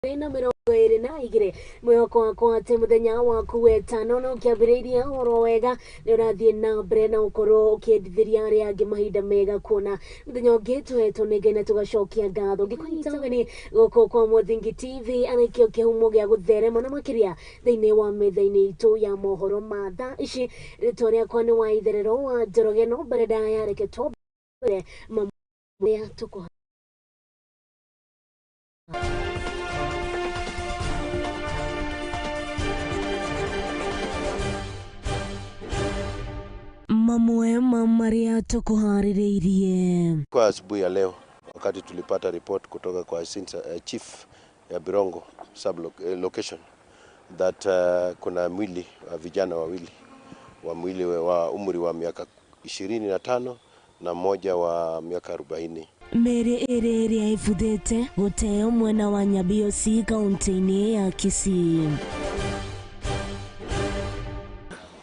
2022. Mwĩhoko wakwa atĩ mũthenya waku wetano na ũkĩambĩrĩirie oro wega, nĩ ũrathiĩ na mbere na ũkorwo ũkĩendithĩria arĩa angĩ mahinda mega, kuona mũthenya ũngĩ tũhetwo nĩ Ngai na tũgacokia ngatho. Ngĩkũnyita ũgeni gũkũ kwa Mũthingi TV, arĩkĩo kĩhumo gĩa gũtherema na makĩria thĩinĩ wa metha-inĩ itũ ya mohoro ma thaa ici. Rĩtwa rĩakwa nĩ wa Itherero wa Njoroge, no mbere ndaya reke twambere mamwe tũkũha. Mamwe ma marĩa tũkũharĩrĩirie. Kwa asubuhi ya leo wakati tulipata report kutoka kwa chief ya Birongo sub location that kuna mwili wa vijana wawili wa mwili wa umri wa miaka 25 na mmoja wa miaka 40. Mĩĩrĩ ĩrĩ ĩrĩa ĩbuthĩte gũteo mwena wa Nyabiosi kaunti-inĩ ya Kisii.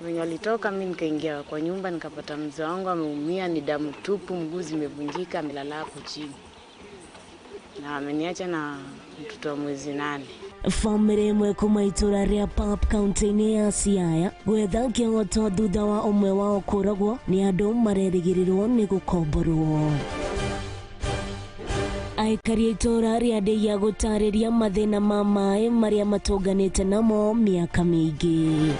Wenye walitoka, mi nikaingia kwa nyumba nikapata mzee wangu ameumia, ni damu tupu, mguu zimevunjika, amelala hapo chini na ameniacha na mtoto wa mwezi 8. Bamĩrĩ ĩmwe kuma itũra rĩa Pap kaunti-inĩ ya Siaya gwetha kĩhoto thutha wa ũmwe wao kũragwo nĩ andũ marerĩgĩrĩrwo nĩ gũkomborwo. Aikari a itũra rĩa Ndeiya gũtarĩria mathĩna ma maĩ marĩa matũnganĩte namo mĩaka mĩingĩ.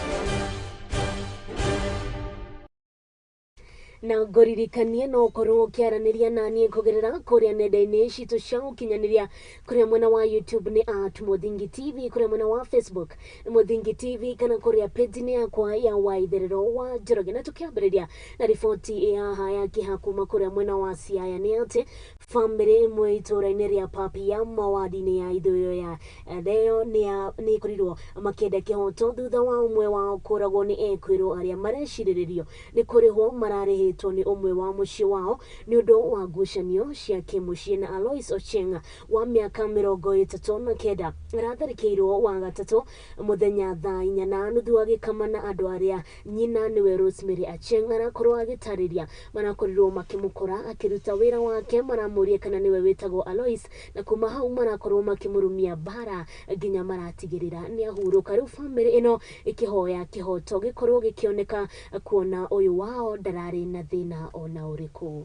Na ngũririkanie no ũkorwo ũkĩaranĩria naniĩ kũgerera kũrĩa nenda-inĩ citũ cia ũkinyanĩria, kũrĩa mwena wa YouTube nĩ at Mũthingi TV, kũrĩa mwena wa Facebook nĩ Mũthingi TV, kana kũrĩa page-inĩ yakwa ya Waitherero wa Njoroge. Na tũkĩambĩrĩria na riboti ya haha ya kĩeha kuma kũrĩa mwena wa Siaya nĩ atĩ bamĩrĩ ĩmwe itũra-inĩ rĩa Papia mawadi-inĩ ya ithũĩro ya Leo nĩ ĩkorirwo makĩenda kĩhoto thutha wa ũmwe wao kũragwo nĩ ekwĩrwo arĩa marecirĩrĩrio nĩ kũrĩhwo mararĩhĩtwo nĩ ũmwe wa mũciĩ wao nĩ ũndũ wa ngucanio cia kĩmũciĩ. Na Alois Ochieng wa mĩaka 39 aratharĩkĩirwo wa gatatũ mũthenya thaa 4:30 agĩkama na andũ arĩa nyina nĩwe Rosemary Achieng arakorwo agĩtarĩria marakorirwo makĩmũkora akĩruta wĩra wake, maramũria kana nĩwe wĩtagwo Alois, na kuma hau marakorwo makĩmũrumia mbara nginya maratigĩrĩra nĩ ahurũka. Rĩu bamĩrĩ ĩno ĩkĩhoya kĩhoto gĩkorwo gĩkĩoneka, kuona ũyũ wao ndararĩ na thĩna ona ũrĩkũ.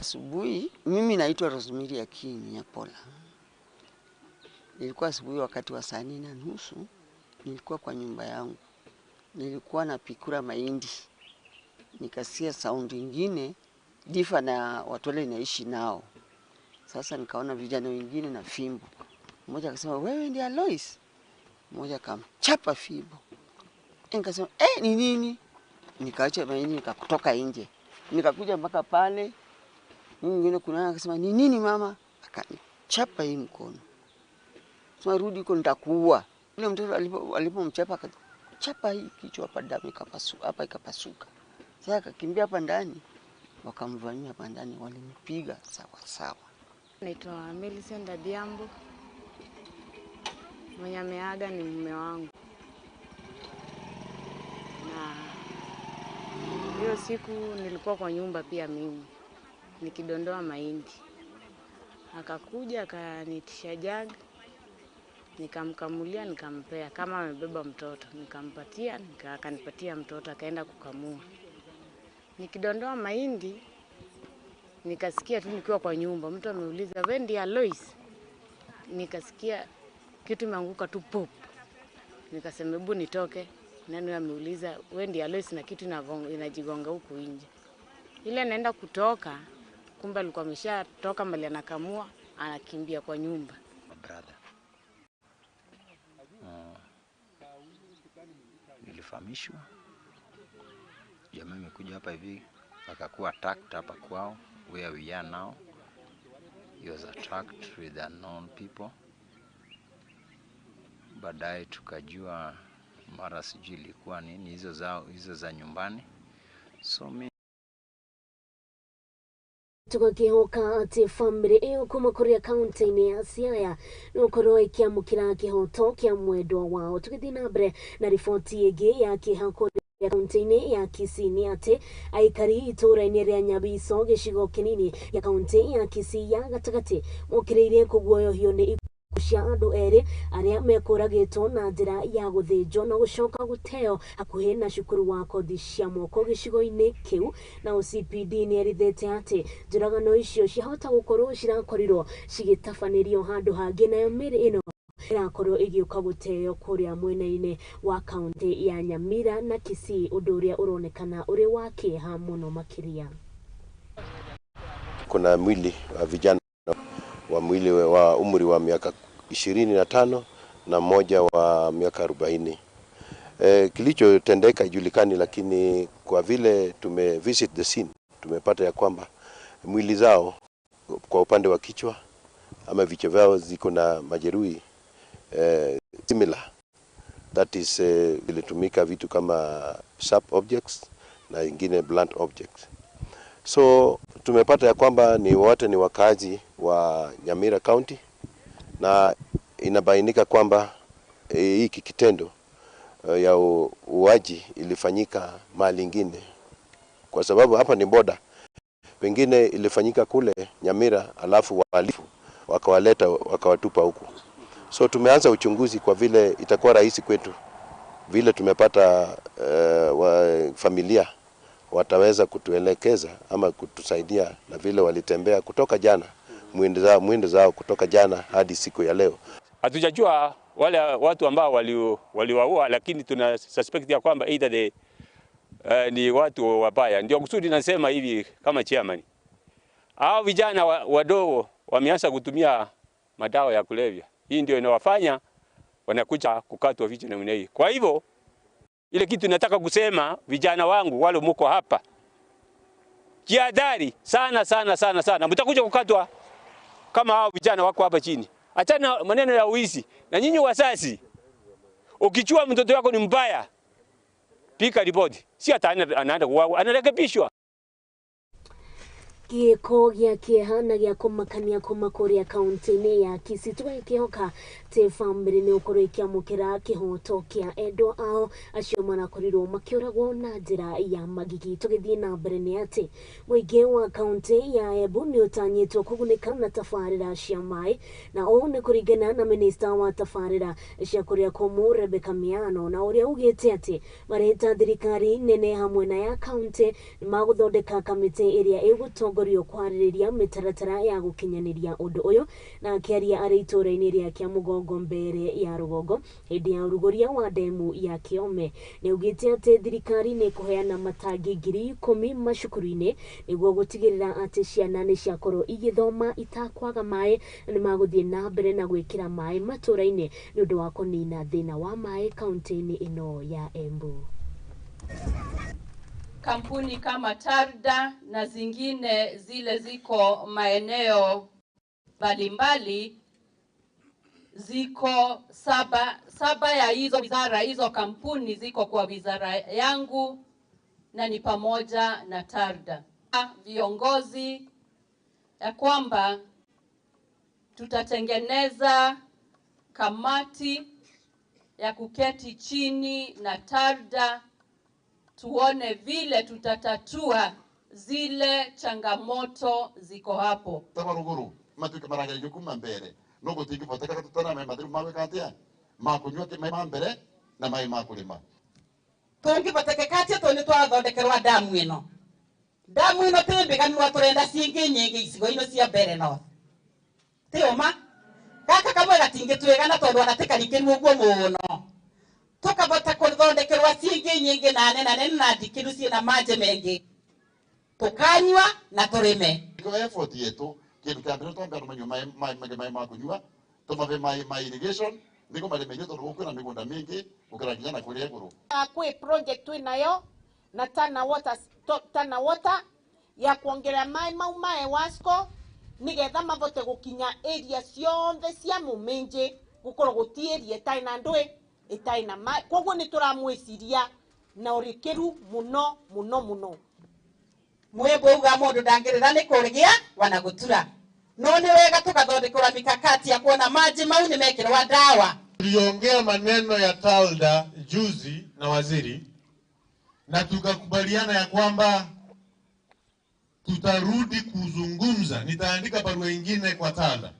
Asubuhi, mimi naitwa Rosemary Akinyi Nyapola. Nilikuwa asubuhi wakati wa saa 4:30, nilikuwa kwa nyumba yangu. Nilikuwa napikura mahindi. Nikasikia sound ingine difa na watu wale naishi nao. Sasa nikaona vijana wengine na fimbo. Mmoja akasema, wewe ndiye Alois? Mmoja akamchapa fimbo. Nikasema, ni nini? Nikaacha mahindi nikakutoka nje. Nikakuja mpaka pale. Mwingine kuna akasema, ni nini mama? Akanichapa hii mkono. Sema rudi huko nitakuua. Yule mtoto alipomchapa akachapa hii kichwa hapa, damu ikapasuka, hapa ikapasuka. Sasa akakimbia hapa ndani, wakamvamia hapa ndani, walinipiga sawa sawa. Naitwa Millicent Adhiambo. Mwenye ameaga ni mume wangu. Na hiyo siku nilikuwa kwa nyumba pia mimi nikidondoa mahindi. Akakuja akaniitisha jug, nikamkamulia nikampea kama amebeba mtoto, nikampatia, akanipatia mtoto akaenda kukamua. Nikidondoa mahindi nikasikia tu nikiwa kwa nyumba mtu ameuliza, wewe ndiye Alois? Nikasikia kitu imeanguka tu pop. Nikasema hebu nitoke. Nani ameuliza wewe ndiye Alois na kitu inajigonga huku nje. Ile naenda kutoka, kumbe alikuwa ameshatoka mbali anakamua, anakimbia kwa nyumba. Brother. Nilifahamishwa jamaa amekuja hapa hivi akakuwa attacked hapa kwao where we are now. He was attacked with unknown people. Baadaye tukajua mara sijui ilikuwa nini hizo zao, hizo za nyumbani. So mi tugakihoka atĩ bamĩrĩ ĩyo kuma kũrĩa kaunti-inĩ ya Siaya no korwo ĩkĩamũkĩra kĩhoto kĩa mwendwa wao. Tũgĩthiĩ na mbere na riboti ĩngĩ ya kĩeha kũrĩa Kaunti-inĩ ya Kisii nĩ atĩ aikari itũũra-inĩ rĩa Nyabiso gĩcigo kĩnini gĩa kaunti ya Kisii ya gatagatĩ mokĩrĩire kũguoyohio nĩ ikuũ cia andũ erĩ arĩa mekũragĩtwo na njĩra ya gũthĩnjwo na gũcoka gũteo hakuhĩ na cukuru wa kothi cia moko gĩcigo-inĩ kĩu. Na OCPD nĩ erithĩte atĩ njũragano icio ciahota gũkorwo cirakorirwo cigĩtabanĩrio handũ hangĩ, nayo mĩĩrĩ ĩno ĩrakorwo ĩgĩũka gũteo kũrĩa mwena-inĩ wa kaunti ya Nyamira na Kisii, ũndũ ũrĩa ũronekana ũrĩ wa kĩeha mũno makĩria. Kuna mwili wa vijana wa mwili wa umri wa miaka 25 na mmoja wa miaka 40. Kilichotendeka ijulikani, lakini kwa vile tume visit the scene tumepata ya kwamba mwili zao kwa upande wa kichwa ama vichwa vyao ziko na majeruhi similar, that is, ilitumika vitu kama sharp objects na ingine blunt objects. So tumepata ya kwamba ni wote ni wakazi wa Nyamira County, na inabainika kwamba hiki kitendo ya uuaji ilifanyika mahali ingine, kwa sababu hapa ni boda, pengine ilifanyika kule Nyamira alafu wahalifu wakawaleta wakawatupa huku. So tumeanza uchunguzi kwa vile itakuwa rahisi kwetu vile tumepata familia wataweza kutuelekeza ama kutusaidia na vile walitembea kutoka jana mwendo zao kutoka jana hadi siku ya leo. Hatujajua wale watu ambao waliwaua, lakini tuna suspect ya kwamba either ni watu wabaya. Ndio kusudi nasema hivi kama chairman, hao vijana wadogo wameanza kutumia madawa ya kulevya. Hii ndio inawafanya wanakuja kukatwa vichwa namna hii. Kwa hivyo ile kitu nataka kusema, vijana wangu wale mko hapa, jihadhari sana sana sana sana, mtakuja kukatwa kama hao vijana wako hapa chini. Achana maneno ya uizi. Na nyinyi wazazi, ukichua mtoto wako ni mbaya, pika ripoti. Si hata anaenda kuuawa, anarekebishwa. Gĩko gĩa kĩeha na gĩa kũmakania kuma kũrĩa kaunti-inĩ ya Kisii. Tũgakĩhoka atĩ bamĩrĩ nĩ ũkorwo ĩkĩamũkĩra kĩhoto kĩa endwa ao acio marakorirwo makĩũragwo na njĩra ya magigi. Tũgĩthiĩ na mbere nĩ atĩ mũingĩ wa kaunti ya Embu nĩ ũtanyĩtwo kũgunĩka na tabarĩra cia maĩ, na ũũ nĩ kũringana na minista wa tabarĩra cia kũrĩa kũmũ Rebecca Miano, na ũrĩa ugĩte atĩ mareta thirikari nene hamwe na ya kaunti nĩ magũthondeka kamĩtĩ ĩrĩa ĩgũtongorio kwarĩrĩria mĩtaratara ya gũkinyanĩria ũndũ ũyũ. Na akĩaria arĩ itũũra-inĩ rĩa Kĩamũgongo mbere ya rũgongo hĩndĩ ya ũrugũria wa ndemu ya Kĩome, nĩ augĩte atĩ thirikari nĩ ĩkũheana matangi 10,000 macukuru-inĩ nĩguo gũtigĩrĩra atĩ ciana nĩ ciakorwo igĩthoma itakwaga maĩ, na nĩ magũthiĩ na mbere na gwĩkĩra maĩ matũũra-inĩ nĩ ũndũ wa kũnina thĩna wa maĩ kaunti-inĩ ĩno ya Embu. Kampuni kama Tarda na zingine zile ziko maeneo mbalimbali, ziko saba ya hizo wizara, hizo kampuni ziko kwa wizara yangu na ni pamoja na Tarda. Viongozi ya kwamba tutatengeneza kamati ya kuketi chini na Tarda tuone vile tutatatua zile changamoto ziko hapo. Tabaruguru matuke maragerio kuma mbere no gutingiboteka tutana mai mathiru magwika atia makunyua mai ma mbere na mai ma kurima tungiboteka atia to ni twathondekerwa damu ino. Damu ino ti mbiganirwa turenda ciingi nyingi icigo ino cia mbere no ti uma gaka kamwe gatingitwigana tondu ona ti karikiru uguo muno tukabota kuthondekerwa ciingi nyingi na nene na ndikiru ciina maji mengi tukanyua na turime. Ko effort yetu kindu kia mbere twambe andu manyue mai ma kunyua tumabe mai ma irrigation niko marime tondu gukwina migunda mingi gukira nginya na kuria iguru. Kwi project twinayo na Tana Water, Tana Water ya kuongerera mai mau mae Wasco nigetha mavote gukinya area cionthe cia muminji gukorwo guti area itai na ndui itai na mai. Koguo ni turamwiciria na urikiru muno muno muno. Mwembo uga mundu ndangirira ni kurigia wana gutura no ni wega tukathondekera mikakati ya kuona maji mau ni mekirwa dawa. Tuliongea maneno ya Talda juzi na waziri, na tukakubaliana ya kwamba tutarudi kuzungumza. Nitaandika barua ingine kwa Tala.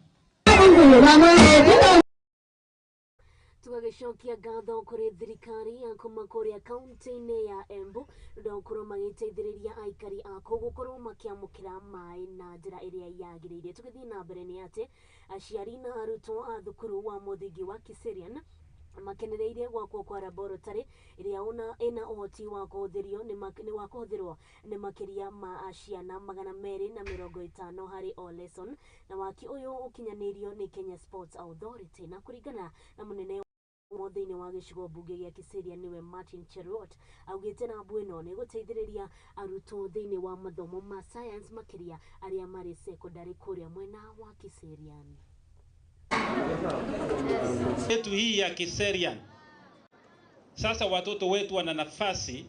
Tugagicokia ngatho kuri thirikari ya kuma kuria kaunti-inĩ ya Embu ndokorwo magĩteithĩrĩria aikari a kũu gũkorwo makĩamũkĩra maĩ na njĩra ĩrĩa yagĩrĩire. Tũgĩthiĩ na mbere nĩ atĩ aciari na arutwo a thukuru wa mũthingi wa Kiserian makenereire gwakwo kwa laboratory ĩrĩa ĩna ũhoti wa kũhũthĩrio nĩ wa kũhũthĩrwo nĩ makĩria ma ciana 250 harĩ o lesson, na waki ũyũ ũkinyanĩirio nĩ Kenya Sports Authority. Na kũringana na mũnene thĩinĩ wa gĩcigo mbunge gĩa Kiserian nĩwe Martin Cheruiyot, augĩte rambu ĩno nĩ gũteithĩrĩria arutwo thĩinĩ wa mathomo ma science makĩria arĩa marĩ secondary kũrĩa mwena wa Kiserian. Yetu hii ya Kiserian, sasa watoto wetu wana nafasi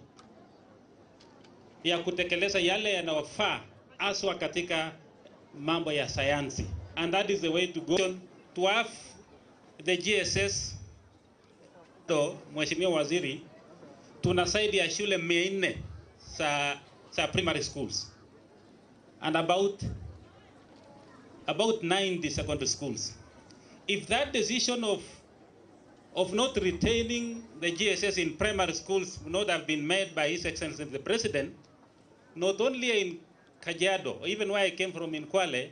ya kutekeleza yale yanayofaa haswa katika mambo ya sayansi, and that is the way to go. To have the GSS to Mheshimiwa Waziri, tuna zaidi ya shule 400 za primary schools and about 90 secondary schools. If that decision of not retaining the GSS in primary schools would not have been made by His Excellency the President, not only in Kajiado, even where I came from in Kwale,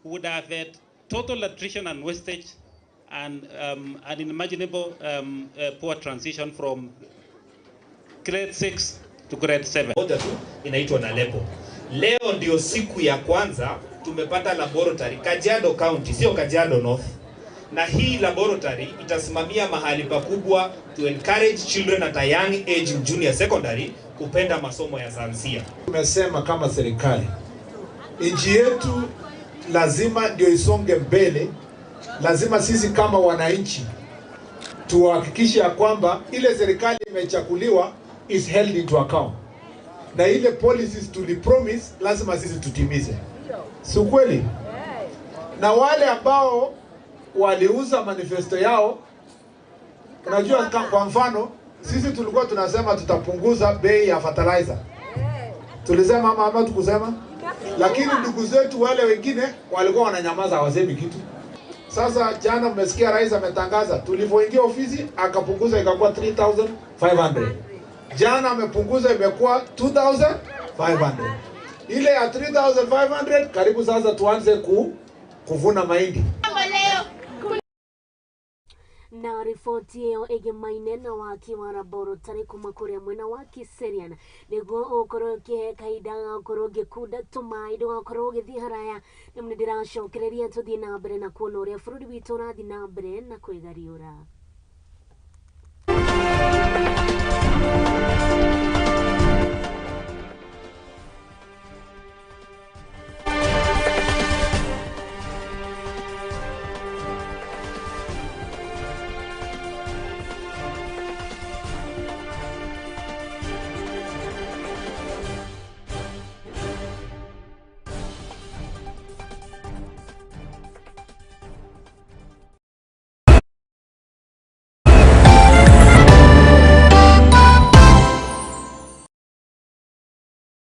would have had total attrition and wastage and an unimaginable poor transition from grade 6 to grade 7. Moja tu inaitwa Nalepo. Leo ndio siku ya kwanza tumepata laboratory Kajiado County, sio Kajiado North. Na hii laboratory itasimamia mahali pakubwa to encourage children at a young age in junior secondary kupenda masomo ya sayansia. Tumesema kama serikali, nchi yetu lazima ndio isonge mbele. Lazima sisi kama wananchi tuhakikishe ya kwamba ile serikali imechaguliwa is held into account, na ile policies tulipromise lazima sisi tutimize, si kweli? Na wale ambao waliuza manifesto yao, unajua, kwa mfano sisi tulikuwa tunasema tutapunguza bei ya fertilizer, tulisema ama tukusema, lakini ndugu zetu wale wengine walikuwa wananyamaza, hawasemi kitu. Sasa jana mmesikia rais ametangaza, tulipoingia ofisi akapunguza ikakuwa 3,500. Jana amepunguza imekuwa 2,500. Ile ya 3,500 karibu sasa tuanze kuvuna mahindi. Na riboti ĩyo ĩgĩmaine na waki wa laboratory kuma kũrĩa mwena wa Kiserian nĩguo ũkorwo ũkĩhe kahinda ga gũkorwo ũgĩkunda tũmaĩ ndũgakorwo ũgĩthiĩ haraya. Nĩ ndĩracokereria tũthiĩ na mbere na kuona ũrĩa bũrũri witũ ũrathiĩ na mbere na kwĩgariũra.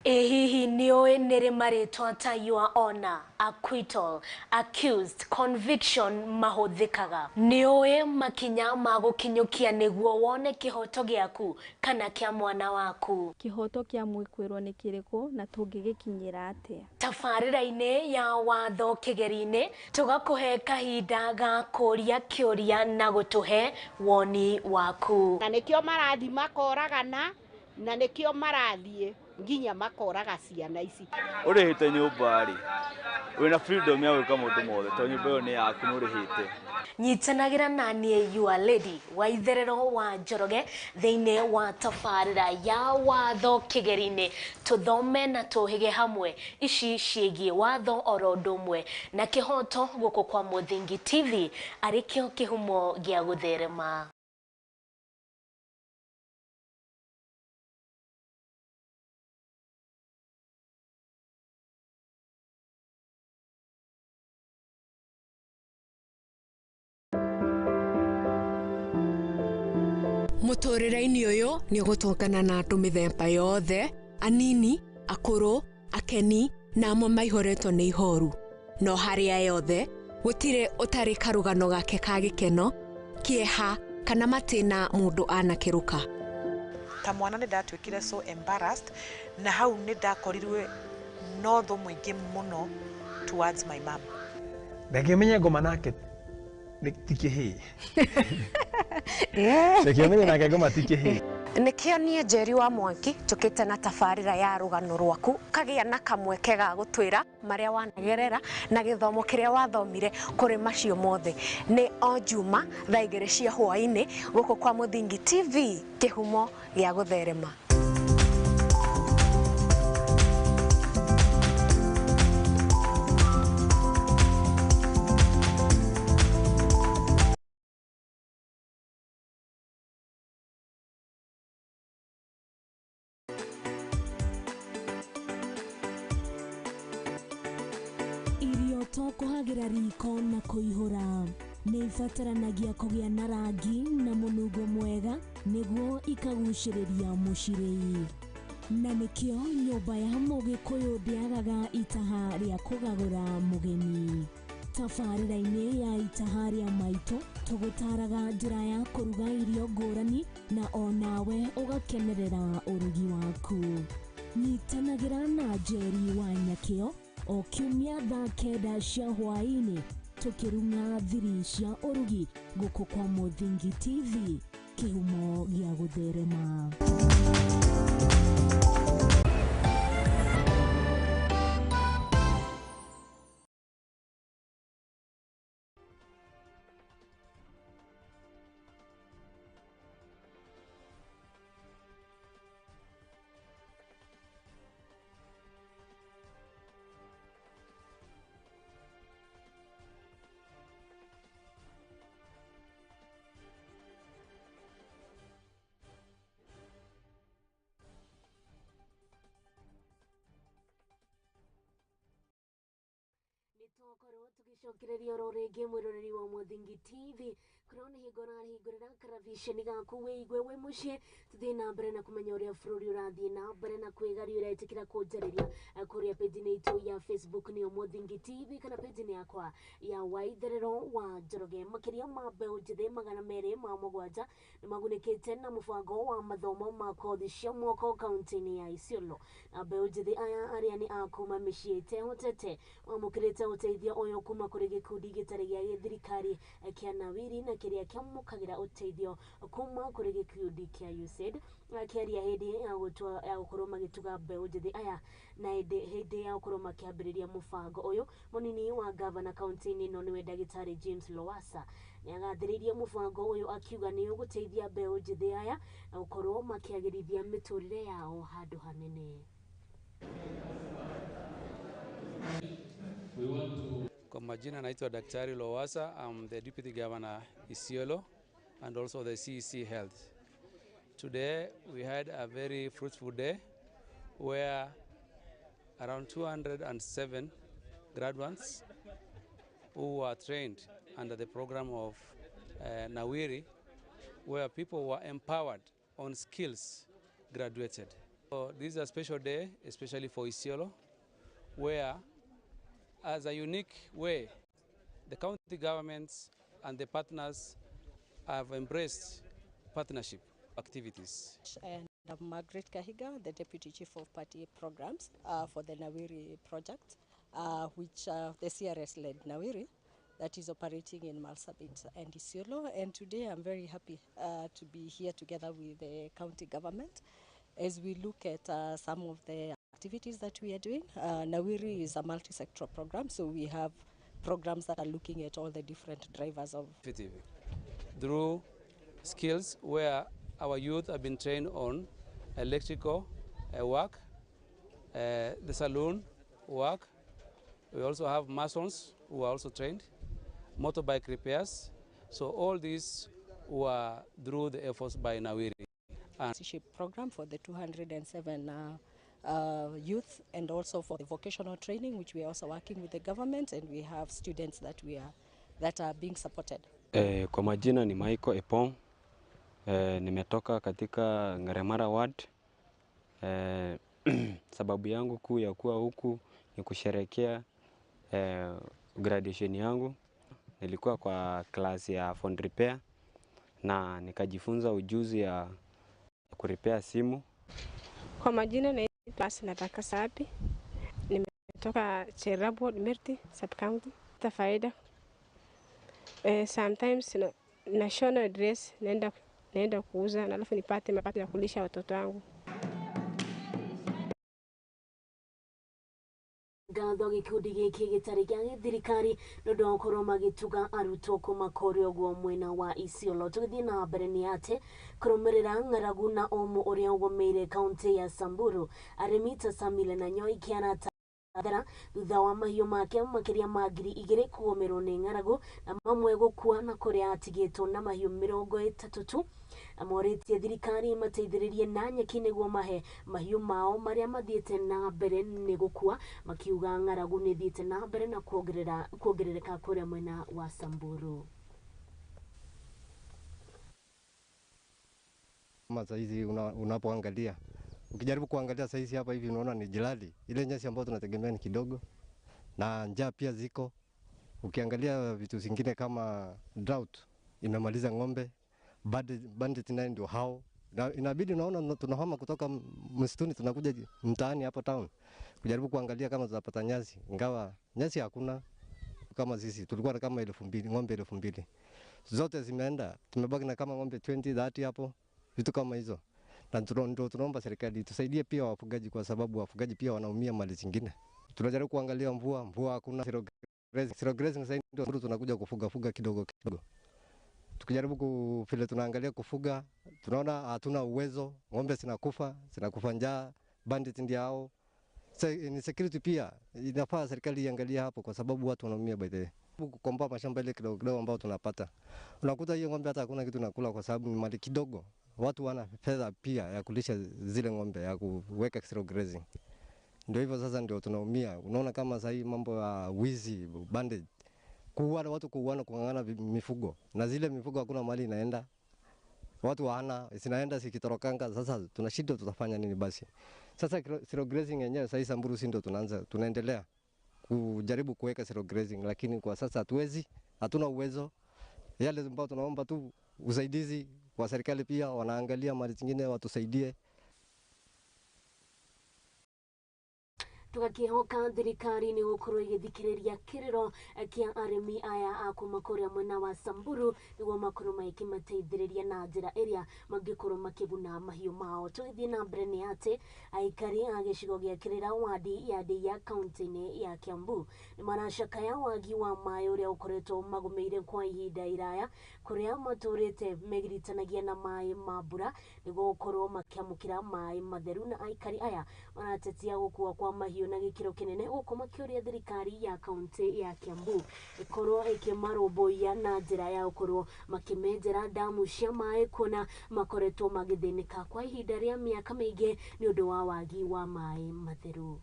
Hihi nĩũĩ nĩrĩ marĩtwa ta your honor, acquittal, accused, conviction mahũthĩkaga? Nĩũĩ makinya ma gũkinyũkia nĩguo wone kĩhoto gĩaku kana kĩa mwana waku? Kĩhoto kĩa mwĩkwĩrwo nĩ kĩrĩkũ na tũngĩgĩkinyĩra atĩa? Tabarĩra-inĩ ya watho kĩgeri-inĩ tũgakũhe kahinda ga kũria kĩũria na gũtũhe woni waku. Na nĩkĩo marathiĩ makoragana, na nĩkĩo marathiĩ nginya makoraga ciana ici. Ũrĩhĩte nyũmba rĩ, wĩna freedom ya gwĩka maũndũ mothe tondũ nyũmba ĩyo nĩ yaku nĩ ũrĩhĩte. Nyitanagĩra na niĩ your lady wa itherero wa Njoroge thĩinĩ wa tabarĩra ya watho kĩgeri-inĩ, tũthome na tũhĩge hamwe ici ciĩgiĩ watho oro ũndũ ũmwe na kĩhoto gũkũ kwa Mũthingi TV arĩ kĩo kĩhumo gĩa gũtherema. Mũtũrĩre-inĩ ũyũ nĩ ũgũtũngana na andũ mĩthemba yothe, anini, akũrũ, akeni na amwe maihũrĩtwo nĩ ihoru. No harĩa yothe gũtirĩ ũtarĩ karũgano gake ka gĩkeno, kĩeha kana matĩna mũndũ anakĩrũka. Ta mwana nĩ ndatuĩkire so embarrassed na hau nĩ ndakorirwe no thũ mũingĩ mũno towards my mom. Reke menye ngoma nake ti kĩhĩĩ. Reke menye nake ngoma ti kĩhĩĩ. Nĩkĩo niĩ Njeri wa Mwangi njũkĩte na tabarĩra ya rũgano rwaku kagĩa na kamweke ga gũtwĩra marĩa wanagerera na gĩthomo kĩrĩa wathomire kũrĩ macio mothe. Nĩ o Juma thaa 2 cia hwaĩ-inĩ gũkũ kwa Mũthingi TV, kĩhumo gĩa gũtherema. Kuhagira riko na kuihura nĩ ibataranagia kũgĩa na rangi na mũnungo mwega nĩguo ikagucĩrĩria mũcirĩi, na nĩkĩo nyũmba ya Mũgĩkũyũ ndĩagaga itaha rĩa kũgagũra mũgeni. Tabarĩra-inĩ ya itaha rĩa maitũ tũgũtaraga njĩra ya kũruga irio ngũrani na onawe ũgakenerera ũrugi waku. Nyitanagĩra na Njeri wa Nyakĩo o kiumia thaa 9 cia hwaĩ-inĩ tũkĩrung'a thiri cia ũrugi gũkũ kwa Mũthingi TV, kĩhumo gĩa gũtherema. Twakorwo tugicokereria oro rĩngĩ mwĩroreri wa Mũthingi TV kũrĩa nĩ hingo ũrahingũrĩra karaviceni gaku wĩigue wĩ mũciĩ tũthiĩ na mbere na kũmenya ũrĩa bũrũri ũrathiĩ na mbere na kwĩgariũra. Ĩtĩkĩra kũnjarĩria kũrĩa page-inĩ itũ ya Facebook nĩyo Mũthingi TV kana page-inĩ yakwa ya Waitherero wa Njoroge. Makĩria ma mbeũ njĩthĩ 207 nĩ magunĩkĩte na mũbango wa mathomo ma kothi cia moko kaunti-inĩ ya Isiolo, na mbeũ njĩthĩ aya arĩa nĩ a kuma mĩciĩ ĩtehotete mamũkĩrĩte ũteithio ũyũ kuma kũrĩ gĩkundi gĩtarĩ gĩa gĩthirikari kĩa Nawiri na kĩrĩa kĩamũkagĩra ũteithio kuma kũrĩ gĩkundi kĩa USAID. Akĩaria hĩndĩ ya gũkorwo magĩtuga mbeũ njĩthĩ aya na hĩndĩ ya gũkorwo makĩambĩrĩria mũbango ũyũ, mũnini wa gavana kaunti-inĩ ĩno nĩwe ndagĩtarĩ James Lowassa nĩagathĩrĩirie mũbango ũyũ akiuga nĩ ũgũteithia mbeũ njĩthĩ aya na gũkorwo makĩagĩrithia mĩtũrĩre yao handũ hanene. Kwa majina naitwa Daktari Lowassa. I'm the Deputy Governor Isiolo and also the CEC Health. Today we had a very fruitful day where around 207 graduates who were trained under the program of Nawiri, where people were empowered on skills, graduated. So this is a special day, especially for Isiolo, where as a unique way, the county governments and the partners have embraced partnership activities. And I'm Margaret Kahiga, the Deputy Chief of Party Programs for the Nawiri project, which the CRS-led Nawiri that is operating in Marsabit and Isiolo. And today I'm very happy to be here together with the county government as we look at some of the activities that we are doing. Nawiri is a multi-sectoral program, so we have programs that are looking at all the different drivers of through skills where our youth have been trained on electrical work, the saloon work. We also have masons who are also trained, motorbike repairs. So all these were through the efforts by Nawiri. And program for the 207 youth, and also for the vocational training, which we are also working with the government, and we have students that we are that are being supported. Kwa majina ni Michael Epong, Nimetoka katika Ngaremara Ward. Sababu yangu kuu ya kuwa huku ni kusherekea graduation yangu. Nilikuwa kwa class ya phone repair na nikajifunza ujuzi ya kurepair simu. Kwa majina naitwa Nataka Sapi. Nimetoka Cherabo, Merti, sub county. Faida. Sometimes nashona dress naenda kuuza na alafu nipate mapato ya kulisha watoto wangu. Ngatho gikundi giki gitari gia thirikari nĩ ũndũ wa gũkorwo magĩtuga arutwo kuma kũrĩa ũguo mwena wa Isiolo. Tũgĩthiĩ na mbere nĩ atĩ kũrũmĩrĩra ng'aragu na ũmũ ũrĩa ũgũmĩire kaunti ya Samburu, arĩmi ta Samile na Nyoi Kĩarata thera thutha wa mahiũ make makĩria ma 2,000 kũgũmĩrwo nĩ ng'aragu na mamwe gũkua na kũrĩa atigĩtwo na mahiũ 30 tu. Amorĩtie thirikari mateithĩrĩrie na nyeki nĩguo mahe mahiũ mao marĩa mathiĩte na mbere nĩ gũkua, makiuga ng'aragu nĩ ĩthiĩte na mbere na kuongerereka kũrĩa mwena wa Samburu. Kama saizi unapoangalia, ukijaribu kuangalia saizi hapa hivi unaona ni jirali. Ile nyasi ambayo tunategemea ni kidogo na njaa pia ziko. Ukiangalia vitu zingine kama drought imemaliza ng'ombe, bandit naye ndio hao. Na inabidi unaona tunahama kutoka msituni tunakuja mtaani hapo town kujaribu kuangalia kama tutapata nyasi, ingawa nyasi hakuna. Kama sisi tulikuwa na kama 2,000 ng'ombe 2,000 zote zimeenda, tumebaki na kama ng'ombe 20 30 hapo, vitu kama hizo. Na ndio tunaomba serikali tusaidie pia wafugaji, kwa sababu wafugaji pia wanaumia mali zingine. Tunajaribu kuangalia mvua hakuna, zero grazing sasa ndio tunakuja kufuga kidogo kidogo. Tukijaribu vile tunaangalia kufuga, tunaona hatuna uwezo, ng'ombe zinakufa njaa, bandit ndio hao. Ni security pia inafaa serikali iangalie hapo, kwa sababu watu wanaumia by the way. Kukomboa mashamba ile kidogo kidogo ambao tunapata, unakuta hiyo ng'ombe hata hakuna kitu nakula, kwa sababu ni mali kidogo. Watu wana fedha pia ya kulisha zile ng'ombe, ya kuweka zero grazing. Ndio hivyo sasa ndio tunaumia. Unaona kama sasa hii mambo ya wizi, bandit, kuuana, watu kuuana, kung'ang'ana mifugo. Na zile mifugo hakuna mali inaenda. Watu wana zinaenda zikitorokanga. Sasa tunashindwa tutafanya nini basi. Sasa zero grazing yenyewe sasa Samburu si ndio tunaendelea kujaribu kuweka zero grazing, lakini kwa sasa hatuwezi, hatuna uwezo. Yale ambao tunaomba tu usaidizi kwa serikali, pia wanaangalia mali zingine watusaidie. Tugakihoka thirikari ni gukorwo igithikiriria kiriro kia arimi aya a kuma kuria mwena wa Samburu niguo makorwo makimateithiriria na njira iria mangikorwo makiguna mahiũ mao. Tugithie na mbere ni ati aikari a gicigo gia Kirira wadi ya Ndeia kaunti-ini ya Kiambu ni maracakaya wagi wa maĩ uria ukoretwo magumiire kwa ihinda iraya, kuria maturite megiritanagia na maĩ ma mbura niguo gukorwo makiamukira maĩ matheru, na aikari aya maratetia gukua kwa mahiũ na gĩkĩro kĩnene gũkũ makĩũria thirikari ya kaunti ya Kiambu ĩkorwo ĩkĩmarũmbũiya na njĩra ya gũkorwo makĩmenjera damu cia maĩ, kuona makoretwo magĩthĩnĩka kwa ihinda rĩa mĩaka mĩingĩ nĩ ũndũ wa wagi wa maĩ matheru.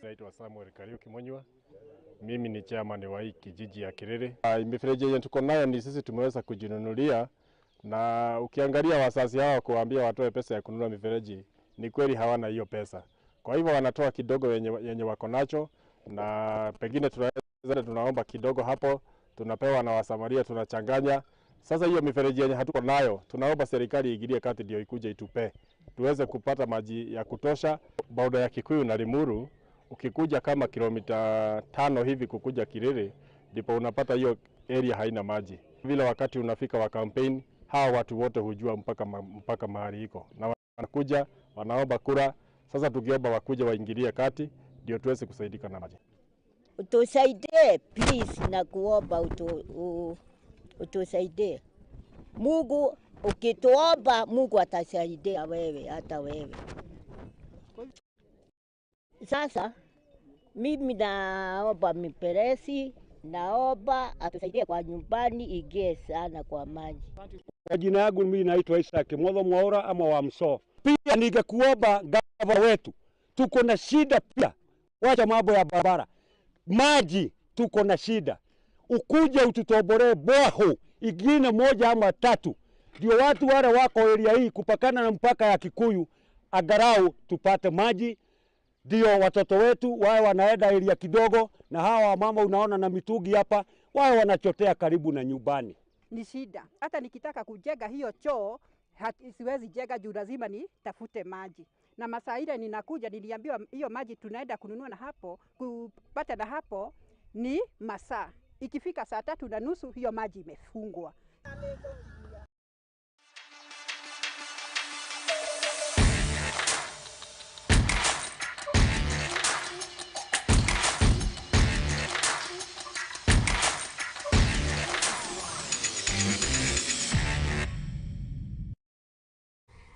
Naitwa Samuel Kariuki Monywa. Mimi ni chairman wa hii kijiji ya Kiriri. Mifereji yenye tuko nayo ni sisi tumeweza kujinunulia, na ukiangalia wazazi hao kuambia watoe pesa ya kununua mifereji, ni kweli hawana hiyo pesa. Kwa hivyo wanatoa kidogo yenye wako nacho, na pengine tunaomba kidogo hapo, tunapewa na Wasamaria, tunachanganya. Sasa hiyo mifereji yenye hatuko nayo, tunaomba serikali iingilie kati ndio ikuje itupe tuweze kupata maji ya kutosha. Boda ya Kikuyu na Limuru, ukikuja kama kilomita 5 hivi kukuja Kiriri, ndipo unapata hiyo area haina maji. Vile wakati unafika wa campaign, hawa watu wote hujua mpaka mahali iko, na wanakuja wanaomba kura. Sasa tukiomba wakuja waingilie kati ndio tuweze kusaidika na maji. Utusaidie please, na kuomba utusaidie. Mungu, ukituomba Mungu atasaidia wewe, hata wewe. Sasa mimi naomba miperesi, naomba atusaidie kwa nyumbani ingie sana kwa maji. Jina yangu mimi naitwa Isaac Mwatho Mwaura ama wa Mso. Pia ningekuomba gavana wetu, tuko na shida pia. Wacha mambo ya barabara, maji tuko na shida. ukuje ututoboree borehole ingine moja ama tatu, ndio watu wale wako area hii kupakana na mpaka ya Kikuyu angalau tupate maji, ndio watoto wetu wawe wanaenda area kidogo, na hawa mama unaona na mitungi hapa wawe wanachotea karibu na nyumbani. Ni shida, hata nikitaka kujenga hiyo choo siwezi jenga juu lazima nitafute maji. Na masaa ile ninakuja niliambiwa hiyo maji tunaenda kununua na hapo kupata na hapo ni masaa. Ikifika 3:30 hiyo maji imefungwa.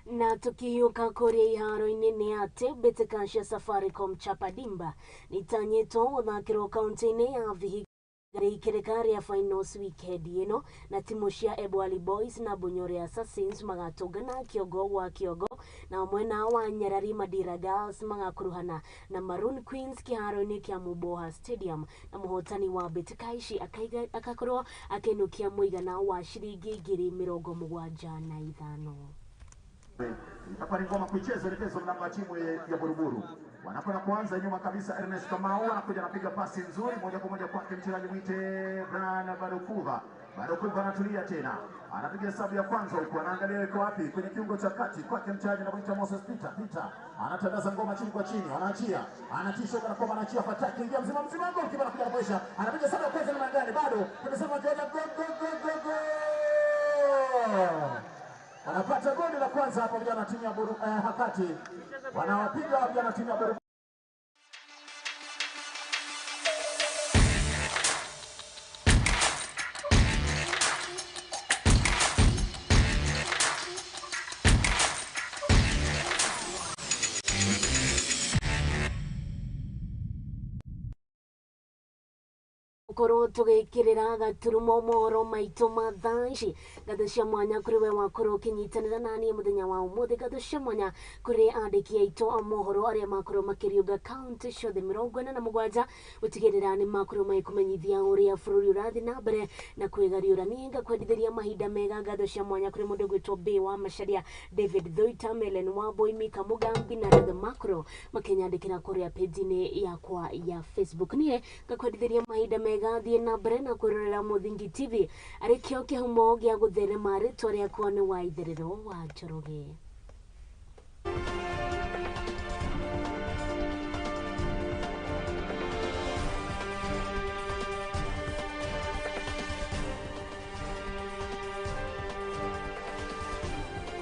Na tukihiũka kũrĩa iharo-inĩ nĩ atĩ mbĩtĩka cia Safaricom Chapadimba nĩitanyĩtwo gũthakĩrwo kaunti-inĩ ya Vihiga rĩikĩrĩka rĩa finals weekend ĩno, na timu cia Ebwali Boys na Bunyore Assassins magatũngana kĩongo gwa kĩongo, na mwena wa Nyarari Madira Girls magakuruhana na Maroon Queens kĩharo-inĩ kĩa Muboha Stadium, na mũhotani wa mbĩtĩka ici akakorwo akĩinũkia mũigana wa ciringi 75,000. Itakuwa ni ngoma kuicheza elekezo mlango wa timu ya Buruburu. Wanakwenda kuanza nyuma kabisa, Ernest Kamau anakuja anapiga pasi nzuri moja kwa moja kwake mchezaji mwite Brian Barukuva. Barukuva anatulia tena. Anapiga hesabu ya kwanza huku anaangalia yuko wapi kwenye kiungo cha kati kwake mchezaji anamuita Moses Peter. Peter anatandaza ngoma chini kwa chini, anaachia. Anatisha kana kwamba anaachia fataki, ingia mzima mzima goli kipa anakuja anapoisha. Anapiga hesabu ya kwanza na gani bado. Tunasema gol gol gol gol gol. Wanapata goli la kwanza hapo vijana timu ya Hakati. Wanawapiga vijana timu ya Buru. Korwo tugikirira gaturumo mohoro maitũ ma thaa ici. Ngatho cia mwanya kũrĩ we wakorwo ũkĩnyitanĩra naniĩ mũthenya wa ũmũthĩ. Ngatho cia mwanya kũrĩ andĩki aitũ a mohoro arĩa makorwo makĩriũnga kaunti ciothe 47 gũtigĩrĩra nĩ makorwo magĩkũmenyithia ũrĩa bũrũri ũrathiĩ na mbere na kwĩgariũra. Niĩ ngakwendithĩria mahinda mega. Ngatho cia mwanya kũrĩ mũndũ ũgwĩtwo Bay wa Macharia, David Thoita, Melen Wambui, Mika Mugambi na arĩa othe makorwo makĩnyandĩkĩra kũrĩa page-inĩ yakwa ya Facebook. Niĩ ngakwendithĩria mahinda mega, thiĩ na mbere na kwĩrorera Mũthingi TV arĩ kĩo kĩhumo gĩa gũtherema. Rĩtwa rĩakwa nĩ Waitherero wa Njoroge.